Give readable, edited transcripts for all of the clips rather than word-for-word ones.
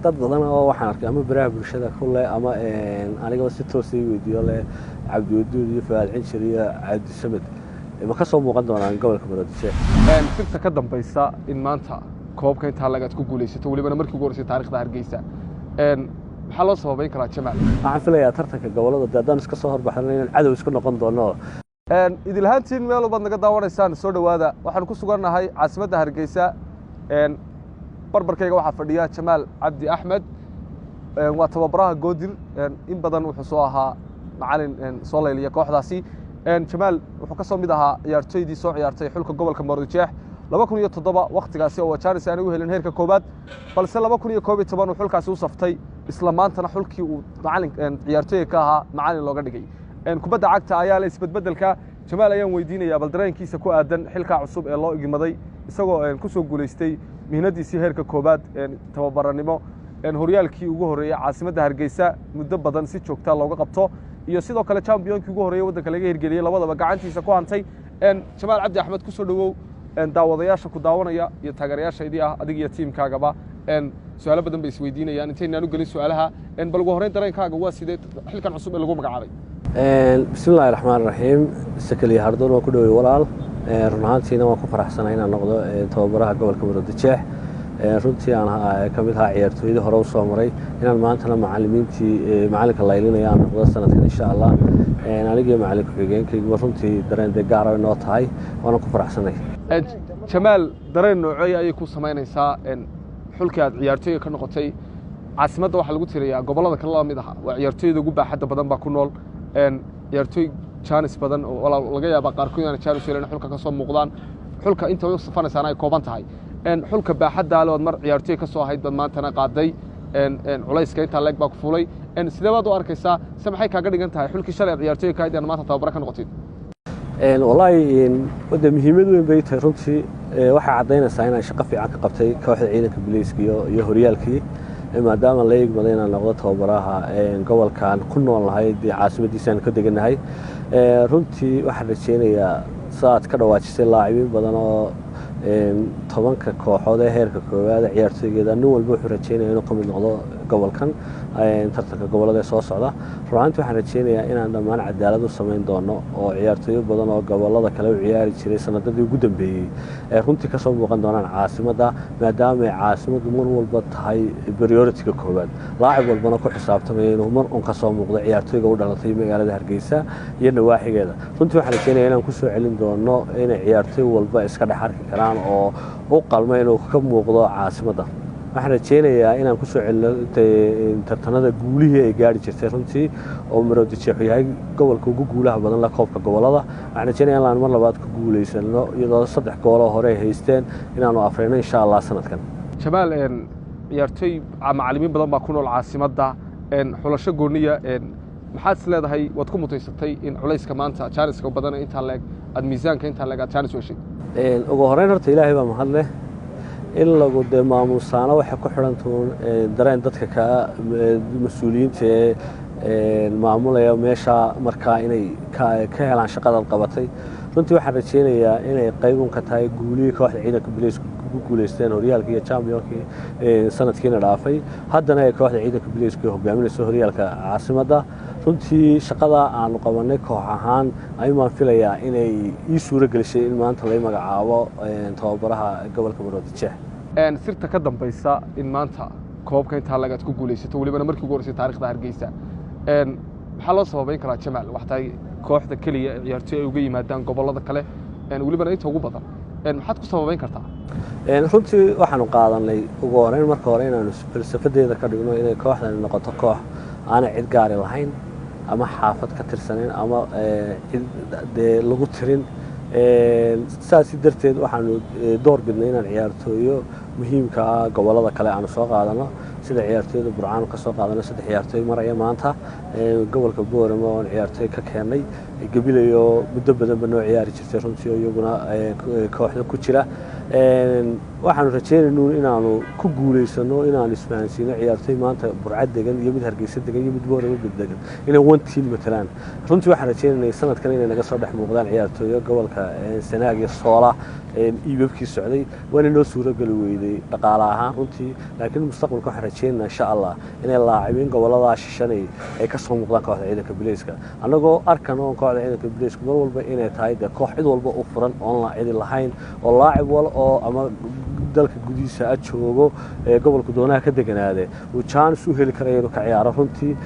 Dad badan oo waxaan arkay ama baraha bulshada kule ama anigaba si toosa ii weydiiyo leh, Cabdiwaduud iyo Fuaad Cinjir iyo Cabdisamed ma ka soo muuqan doonaan gobolka Maroodijeex? Sirta ka dambaysa in maanta koobka intaa lagaad ku guulaysato, welibana markii ugu horreysay taarikhda Hargeysa, maxaa loo sababayn karaa, Jamaal? Waxaan filayaa tartanka gobolada de haddaan iska soo horbaxno inaan cadow isku noqon doono. Idilhaantiin meel walbaad naga daawanaysaan, soo dhowaada. Waxaanu ku sugannahay caasimadda Hargeysa. Barbarkayga waxaa fadhiya Jamaal Cabdi Axmed, waa tababaraha Goodir. In badan wuxuu soo ahaa macalin soo layliya kooxdaasi. Jamaal wuxuu ka soo mid ahaa ciyaartoydii soo ciyaartay xulka gobolka Maroodijeex 2007, wakhtigaasi oo jaanis aanay u helin heerka koowaad, balse 2011 uu xulkaasi u saftay, isla maantana xulkii uu macalin ciyaartooyga ka ahaa macalin looga dhigay. Kubadda cagta ayaa la isbedbedelka. Jamaal ayaan weydiinayaa bal dareenkiisa ku aadan xilkaa cusub ee loo igmaday, isagoo ku soo guulaystay mihnadiisii heerka koowaad tababaranimo, horyaalkii ugu horreeyey caasimadda Hargeysa muddo badan si joogta looga qabto, iyo sidoo kale championkii ugu horreeyey waddanka laga hirgeliyey, labadaba gacantiisa ku hantay. Jamaal Cabdi Axmed, ku soo dhowow. Daawadayaasha ku daawanaya iyo taageerayaashaydii ah, adig iyo tiimkaagaba su-aalo badan bay isweydiinayaan. Intaynaan u gelin su-aalaha, bal ugu horreyn dareenkaaga waa sidee xilkan cusub ee lagu magacaabay? Bismi illaahi raxmaan raxiim. Sakaliya Hardoon, waan ku dhowey walaal. Run ahaantiina waan ku faraxsanahay inaan noqdo tababaraha gobolka Maroodijeex. Runtii aan ka mid ahaa ciyaartooyadii hore u soo maray, inaan maantana macalimiintii macalinka laylinaya aan noqdo sanadkan insha Allah, anigiyo macalin ku-xigeenkayguba runtii dareen dee gaara inoo tahay, waana ku faraxsanay. Jamaal, dareen nooceeya ayay ku samaynaysaa xulkii aad ciyaartooyga ka noqotay? Caasimadda waxaa lagu tirayaa gobollada kale la mid aha, waa ciyaartooyda ugu baaxadda badan baa ku nool, ciyaartooy jaanis badan oo laga yaabaa qaarkood inaan jaanis helin xulka ka soo muuqdaan, xulka inta u safanaysaana ay kooban tahay. Xulka baaxaddaa le ood mar ciyaartooy ka soo ahayd baad maantana qaaday, culayska intaa leeg baa ku fulay. Sidee baad u arkaysaa se maxay kaaga dhigan tahay xulkii shalay aad ciyaartooy ka ahayd inaad maanta tababara ka noqotid? Wallaahi de muhiimad weyn bay tahay runtii. Waxay caddaynaysaa inaan shaqo fiican ka qabtay kooxda ciidanka booliiska iyo horyaalkii, maadaama la igmaday inaan noqdo tababaraha gobolkan ku nool nahay, dee caasimadiisaan ka deganahay. Runtii waxaan rajeynayaa, saaad ka dhawaajisay, laacibiin badan oo 10-ka kooxood ee heerka koowaad ciyaartooygeeda nin walba wuxuu rajeynaya inuu ka mid noqdo gobolkan tartanka gobolada ee soo socda. Runaantii waxaan rajeynayaa inaan dhammaan cadaalad u samayn doono oo ciyaartooyo badan oo gobolada kale u ciyaari jiray sanadadii ugu dambeeyey ay runtii kasoo muuqan doonaan caasimadda, maadaama ay caasimaddu mar walba tahay priority-ga koowaad, laacib walbana ku xisaabtamaya inuu mar un kasoo muuqdo ciyaartooyga u dhalatay magaalada Hargeysa iyo nawaaxigeeda. Runtii waxaan rajeynaya inaan kusoo celin doono inay ciyaartooy walba iska dhex arki karaan oo u qalmo inuu ka muuqdo caasimadda. Waxaan rajeynayaa inaan kusoo celino tartanada guulihii ay gaari jirtay runtii, oo Maroodijeexu yahay gobolka ugu guulaha badan la koobka gobolada. Waxaan rajeynaya inaan mar labaad ku guulaysano, iyadoo 3 gooloo hore ay haysteen inaanu afriyno insha Allah sanadkan. Jamaal, ciyaartooy macalimiin badan baa ku nool caasimadda. Xulasho gooniya maxaad is leedahay waad ku mutaysatay in culayska maanta jaaniska badan intaa leeg aad miisaanka intaa leeg aad jaanis u heshay? Ugu horeyn horta Ilaahay baa mahad leh. In lagu dee maamuusaano waxay ku xidhantuun dareen dadka ka mas-uuliyiinta ee maamulaya meesha markaa inay ka helaan shaqadaad qabatay. Runtii waxaan rajeynayaa inay qayb un ka tahay guulihii kooxda ciidanka booliisku ku guuleysteen horyaalkii iyo championkii sanadkiina dhaafay, haddana ay kooxda ciidanka booliisku hogaaminayso horyaalka caasimadda. Runtii shaqada aanu qabanay koox ahaan ayuun filayaa inay ii suuro gelisay in maanta lay magacaabo tababaraha gobolka Maroodijeex. Sirta ka dambaysa in maanta koobka intaa lagaad ku guulaysato, welibana markii ugu horreysay taarikhda Hargeysa, maxaa loo sababayn karaa, Jamaal? Wax tahay kooxda keliya ee ciyaartooy ay uga yimaadaan gobollada kale, welibana inta ugu badan, maxaad ku sababayn kartaa? Runtii waxaanu qaadanay ugu horeyn marka hore inaanu falsafadeeda ka dhigno inay kooxdani noqoto koox aanay cid gaari lahayn ama xaafad ka tirsanayn ama cid dee lagu tirin. Saasi darteed waxaanu door bidnay inaan ciyaartooyo muhiimka ah gobollada kale aanu soo qaadano, sida ciyaartooyda Burcaanu ka soo qaadano, 3 ciyaartooy maraya maanta gobolka Boorama oon ciyaartooy ka keennay. Gabilayo muddo badanba noo ciyaari jirtay runtii, oo iyaguna kooxda ku jira. Waxaanu rajeynaynu inaanu ku guulaysano inaanu isfahansiino ciyaartoy maanta Burcad degan iyo mid Hargeysa degan iyo mid Boorama degan inay one team matalaan. Runtii waxaan rajeynaynay sanadkan inay naga soo dhex muuqdaan ciyaartooyo gobolka Sanaag iyo Soola iibabkii socday, waana noo suurogeli weyday dhaqaale ahaan runtii, laakiin mustaqbalka waxaan rajeynaynaa insha Allah inay laacibiin goboladaa shishanay ay ka soo muuqdaan kooxda ciidanka bileyska, annagoo arkan oon kooxda ciidanka bileyska mar walba inay tahay dee koox cid walba u furan oon la cidi lahayn, oo laacib wal oo ama dalka gudihiisa a joogo gobolka doonaha ka deganaade uu jaanis u heli karaya inuu ka ciyaaro runtii.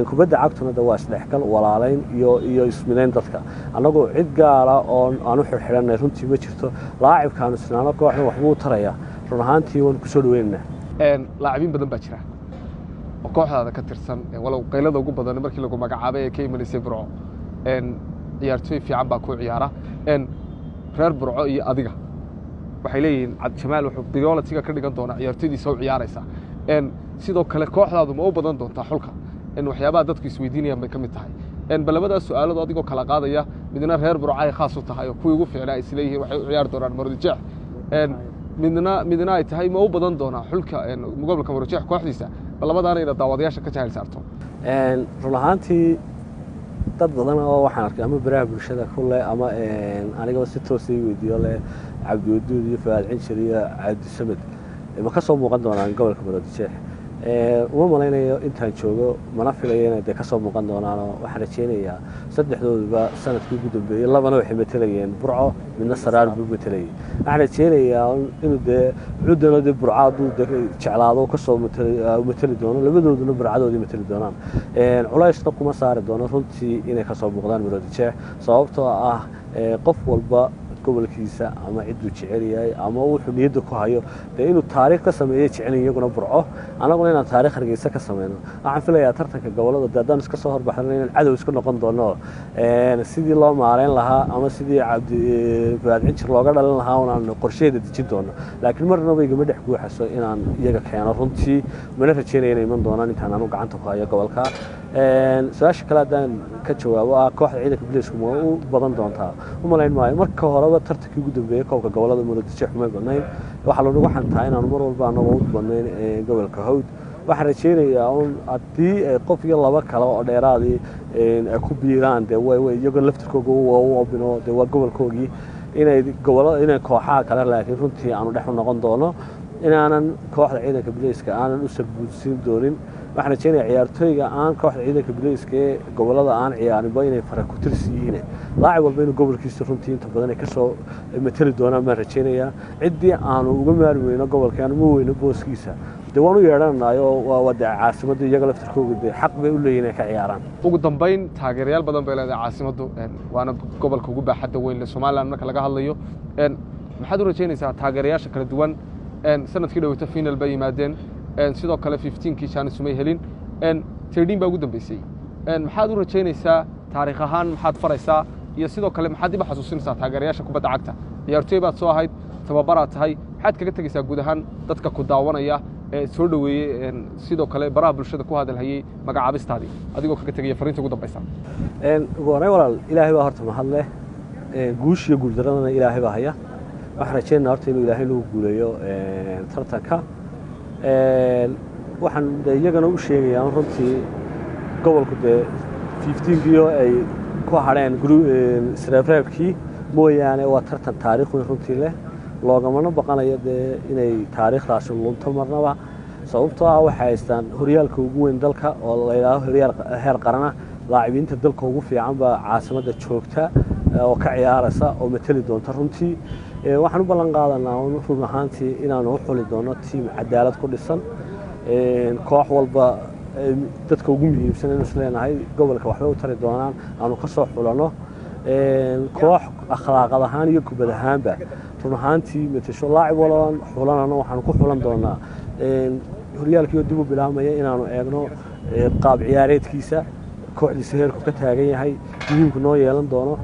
Kubadda cagtuna de waa isdhexgal, walaalayn iyo ismidayn dadka. Annagoo cid gaara oon aan u xirxidhanay runtii ma jirto. Laacibkaanu isnaano kooxdan waxbuu taraya, run ahaantii waan kusoo dhaweynaynaa. Laacibiin badan baa jira oo kooxdaada ka tirsan, walow qaylada ugu badan markii lagu magacaabay ee ka imanaysay Burco. Ciyaartooy fiican baa ku ciyaara reer Burco iyo adiga, waxay leeyihiin Jamaal wuxuu priority-ga ka dhigan doonaa ciyaartoydiisa u ciyaaraysa. Sidoo kale kooxdaadu ma u badan doontaa xulka? Waxyaabaha dadku isweydiinayaan bay ka mid tahay. Bal labadaas su-aalood adigoo kala qaadaya, midna reer Burco ay khaas u tahay oo kuwii ugu fiicnaa isleeyihiin waxay u ciyaari doonaan Maroodijeex, midna ay tahay ma u badan doonaa xulka gobolka Maroodijeex kooxdiisa, bal labadaana inaad daawadayaasha ka jahil saarto. Run ahaantii dad badan oo waxaan arkay ama baraha bulshada ku leh ama anigaba si toosa ii weydiiyo leh, Cabdiwaduud iyo Faad Cinjir iyo Cabdisamed ma ka soo muuqan doonaan gobolka Maroodijeex? Uma malaynayo intaan joogo, mana filayo inay dee kasoo muuqan doonaanoo. Waxaan rajeynayaa saddexdooduba sanadkii ugu dambeeyey labana waxay matelayeen Burco, midna Saraar buu matelayay. Waxaan rajeynayaa inuu dee cudana dee Burco hadduu de jeclaado kasoo mateli doono, labadooduna Burcadoodii mateli doonaan. Culaysna kuma saari doono runtii inay kasoo muuqdaan Maroodijeex, sababtoo ah qof walba gobolkiisa ama cidduu jecel yahay ama wuxuu niyadda ku hayo dee inuu taariikh ka sameeyo jecel, iyaguna Burco, annaguna inaan taarikh Hargeysa ka sameyno. Waxaan filayaa tartanka gobolada dee haddaan iska soo horbaxdana inaan cadow isku noqon doono, sidii loo maareyn lahaa ama sidii Cabdi Fuaad Cinjir looga dhalin lahaa unaan qorsheeda dejin doono, laakiin marnaba igama dhex guuxaso inaan iyaga keeno runtii, mana rajeynaya inay iman doonaan intaan anu gacanta ku hayo gobolka. Su-aasha kale haddaan ka jawaabo ah kooxda ciidanka bileysku ma u badan doontaa, u malayn maayo. Marka horeba tartankii ugu dambeeyey koobka gobolada Maroodijeex umay badnayn, waxaa lanagu xantaa inaanu mar walba anagoo u badnayn gobolka Hawd. Waxaan rajeynayaa un haddii ay qof iyo laba kale oo dheeraadii ay ku biiraan dee way iyagoo laftirkooga u obino dee waa gobolkoogii inay gobollo inay kooxaha kale, laakiin runtii aanu dhex u noqon doono inaanan kooxda ciidanka bileyska aanan u sarbuudsiin doonin. Waxaan rajeynaya ciyaartooyga aan kooxda ciidanka bileyska ee gobolada aan ciyaarinba inay fara ku tirsi yihiin, laacib walba inuu gobolkiisa runtii inta badan ay kasoo mateli doonaan baan rajeynayaa. Ciddii aanu uga maari weyno gobolka aanu ma weyno booskiisa dee waan u yeedhananayo, waa dee caasimadda iyaga laftirkooga dee xaq bay u leeyihin inay ka ciyaaraan. Ugu dambayn, taageerayaal badan bay leedahay caasimaddu, waana gobolka ugu baaxadda weyn le Somaliland marka laga hadlayo. Maxaad u rajaynaysaa taageerayaasha kala duwan? Sanadkii dhoweyto final bay yimaadeen, sidoo kale 15-kii jaanis umay helin, 13 baa ugu dambeysay. Maxaad u rajaynaysaa taariikh ahaan, maxaad faraysaa, iyo sidoo kale maxaad dib u xasuusinaysaa taageerayaasha kubadda cagta? Ciyaartooy baad soo ahayd, tababaraad tahay, maxaad kaga tegaysaa guud ahaan dadka ku daawanaya ee soo dhoweeyey, sidoo kale baraha bulshada ku hadalhayey magacaabistaadii, adigoo kaga tegaya fariinta ugu dambaysa? Ugu horreyn walaal, Ilaahay baa horta mahad leh, guush iyo guuldaradana Ilaahay baa haya. Waxaan rajeynaa horta inuu Ilaahay nagu guuleeyo tartanka. Waxaan de iyagana u sheegayaa runtii gobolku dee 15-kiio ay ku hadheen isreebreebkii mooyaane waa tartan taariikh weyn runtii leh, loogamana baqanayo dee inay taariikhdaasi lunto marnaba, sababtoo ah waxay haystaan horyaalka ugu weyn dalka oo la yidhaaho horyaal heer qarana. Laacibiinta dalka ugu fiican baa caasimadda joogta oo ka ciyaaraysa oo mateli doonta runtii. Waxaan u ballan qaadanaa run ahaantii inaanu u xuli doono tiim cadaalad ku dhisan, koox walba dadka ugu muhiimsan inuu isleenahay gobolka waxbay u tari doonaan aanu ka soo xulano, koox akhlaaqad ahaan iyo kubad ahaanba run ahaantii matasho. Laacib walbaan xulanano waxaanu ku xulan doonaa horyaalkii oo dib u bilaabmaya inaanu eegno qaab ciyaareedkiisa, kooxdiisa heerku ka taagan yahay, muhiimku noo yeelan doono,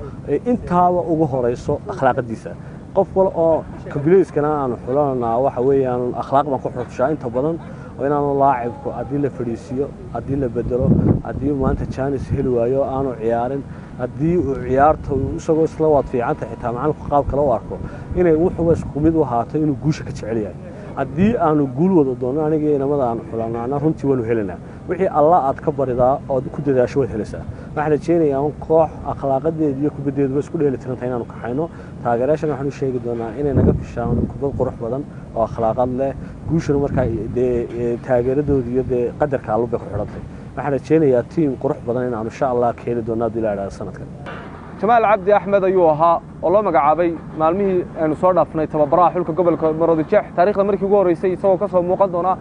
intaaba ugu horeyso akhlaaqadiisa. Qof wal oo kabileyskana aanu xulananaa waxa weeyaan akhlaaq baan ku xushaa inta badan. Oo inaanu laacibku haddii la fadhiisiiyo, haddii la bedelo, haddii maanta chance heli waayo aanu ciyaarin, haddii uu ciyaarta isagoo isla waad fiicanta xitaa macalinku qaab kale u arko, inay wuxuba isku mid u ahaato inuu guusha ka jecel yahay. Haddii aanu guul wada doonno aniga inamada aanu xulanana, runtii waanu helanaa. Wixii Alla aad ka baridaa ood ku dadaasho waad helaysaa. Waxaan rajeynayaa un koox akhlaaqadeedu iyo kubaddeeduba isku dheeli tiranta inaanu kaxayno. Taageerayaashana waxaan u sheegi doonaa inay naga fishaan kubad qurux badan oo akhlaaqad leh. Guushuna markaa dee taageeradoodu iyo dee qadarka Allu bay ku xidhantay. Waxaan rajeynayaa tiim qurux badan inaanu insha Allah keeni doono haddii la idhahdo sanadkan. Jamaal Cabdi Axmed ayuu ahaa oo loo magacaabay maalmihii aynu soo dhaafnay tababaraha xulka gobolka Maroodijeex. Taarikhda markii ugu horreysay isagoo ka soo muuqan doona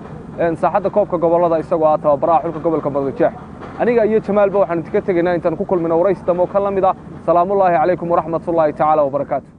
saaxadda koobka gobollada isagoo ah tababaraha xulka gobolka Maroodijeex. Aniga iyo Jamaalba waxaanu idinka tegaynaa intaan ku kulmino waraysi dambe oo ka la mid ah. Salaamullaahi calaykum waraxmatullaahi tacaala wabarakaatu.